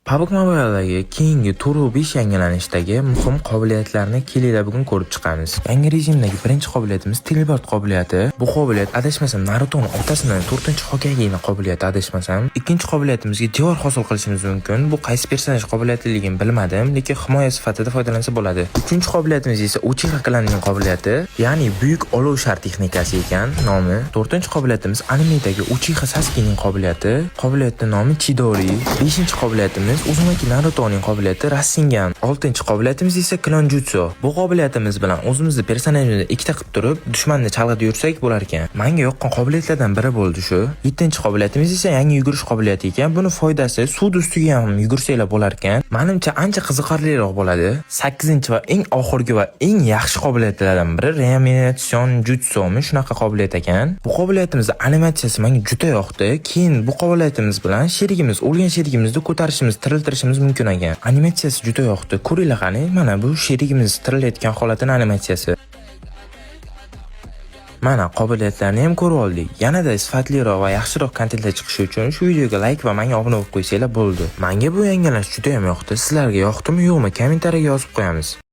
PUBG Mobile'dagi keyingi 4.5 yangilanishdagi muhim qobiliyatlarni kelinglar, bugun ko'rib chiqamiz. Yangi rejimdagi birinchi qobiliyatimiz teleport qobiliyati. Bu qobiliyat, adashmasam, Narutoning otasini 4-Hokageni qobiliyati, adashmasam. Ikkinchi qobiliyatimizga devor hosil qilishimiz mumkin. Bu qaysi personaj qobiliyatliligini bilmadim, lekin himoya sifatida foydalansa bo'ladi. Uchinchi qobiliyatimiz esa Uchiha klanining qobiliyati, ya'ni buyuk olov shar texnikasi ekan nomi. To'rtinchi qobiliyatimiz animedagi Uchiha Sasukening qobiliyati. Qobiliyatning nomi Chidori. Beshinchi qobiliyatimiz Uzumaki Narutoning qobiliyati Rasengan. Oltinchi qobiliyatimiz esa Klon Jutsu. Bu qobiliyatimiz bilan o'zimizni personajimizni ikkita qilib turib, dushmanni chalg'itib yursak bo'lar ekan. Menga yoqqan qobiliyatlardan biri bo'ldi shu. Yettinchi qobiliyatimiz esa yangi yugurish qobiliyati ekan. Buni foydasi, suv ustiga ham yugursanglar bo'lar ekan. Menimcha, ancha qiziqarliroq bo'ladi. Sakkizinchi va eng oxirgi va eng yaxshi qobiliyatlardan biri Reanimation Jutsumi, shunaqa qobiliyat ekan. Bu qobiliyatimizni animatsiyasi menga juda yoqdi. Keyin bu qobiliyatimiz bilan sherigimiz, o'lgan sherigimizni ko'tarishimiz, tiriltirishimiz mumkin ekan. Animatsiyasi juda yoqdi. Ko'ringlar qani, mana bu sherigimiz tirilayotgan holatini animatsiyasi. Mana, qobiliyatlarni ham ko'rib oldik. Yanada sifatliroq va yaxshiroq kontentlar chiqishi uchun shu videoga like va menga obuna bo'lib qo'ysanglar bo'ldi. Menga bu yangilanish juda ham yoqdi. Sizlarga yoqdimi, yo'qmi, kommentariyaga yozib qo'yamiz.